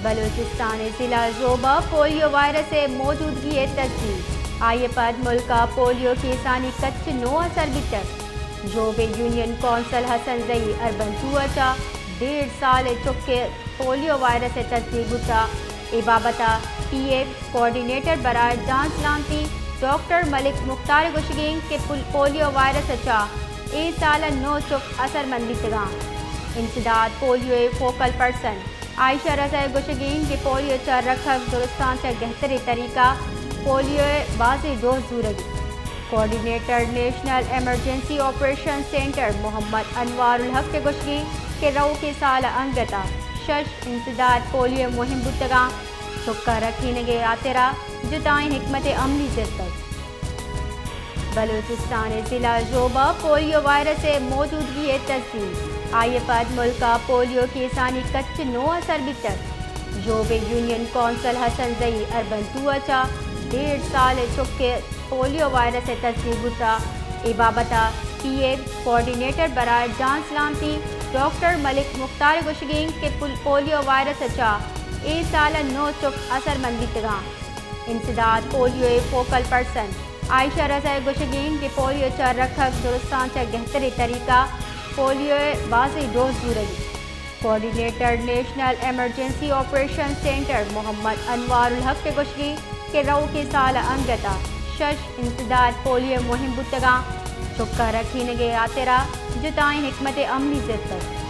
بلوچستان ءِ ضلع ژوب ءَ پولیو وائرس ءِ موجودگی ءِ تصدیق۔ آئی ءَ پد ملک ءَ پولیو کیسانی کچ نو ءَ سر بیتگ۔ ژوب ءِ یونین کونسل حسن زئی اربنتو ءَ چہ ڈیڑھ سال ءِ چک ءَ پولیو وائرس ءِ تصدیق بوتگ۔ اے بابت ءَ پی ایف کوآرڈینیٹر برائے جان سلامتی ڈاکٹر ملک مختار ءِ گوشگ انت کہ پل-، پولیو وائرس ءَ چہ اے سال ءَ نو چک اثرمند بیتگ انت۔ انسداد پولیو ءِ فوکل پرسن عائشہ رضا ءِ گوشگ انت کہ پولیو ءِ چہ رکھگ درستاں چہ گہتریں طریقہ پولیو ءِ بازیں ڈوز زورگ انت۔ Coordinator national emergency operation centre Muhammad Anwar ul-Haq ءِ گوشگ انت کہ روکیں سال ءَ انگت ءَ شش انسداد پولیو ءِ مہم بوتگ انت، چک ءِ رکھینگ ءِ ہاترا جتائیں حکمت عملی زرتگ۔ بلوچستان ءِ ضلع ژوب ءَ پولیو وائرس ءِ موجودگی ءِ تصدیق۔ آئی ءَ پد ملک ءَ پولیو کیسانی کچ نو ءَ سر بیتگ۔ ژوب ءِ یونین کونسل حسن زئی اربنتو ءَ چہ ڈیڑھ سال ءِ چک ءَ پولیو وائرس ءِ تصدیق بوتگ۔ اے بابت ءَ پی ایف کوآرڈینیٹر برائے جان سلامتی ڈاکٹر ملک مختار ءِ گوشگ انت کہ پل-، پولیو وائرس ءَ چہ اے سال ءَ نو چک اثرمند بیتگ انت۔ انسداد پولیو ءِ فوکل پرسن عائشہ رضا ءِ گوشگ انت کہ پولیو ءِ چہ رکھگ درستاں چہ گہتریں طریقہ پولیو ءِ بازیں ڈوز زورگ انت۔ Coordinator national emergency operation centre Muhammad Anwar ul-Haq ءِ گوشگ انت کہ روکیں سال ءَ انگت ءَ شش انسداد پولیو ءِ مہم بوتگ انت، چک ءِ رکھینگ ءِ ہاترا جتائیں حکمت عملی زرتگ۔